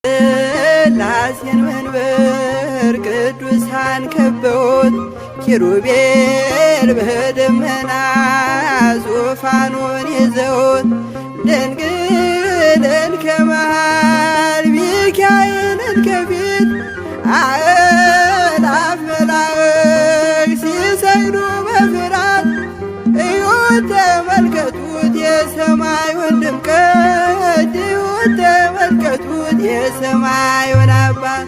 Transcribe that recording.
የሥላሴን መንበር ቅዱሳን ከበውት፣ ኪሩቤል በደመና ዙፋኑን ይዘውት፣ ድንግልን ከመሃል ሚካኤልን ከፊት፣ አእላፍ መላእክት ሲሰግዱ በፍርሃት። እዩት ተመልከቱት የሰማዩን ድምቀት፣ እዩት ተመልከቱት የሰማዩን አባት።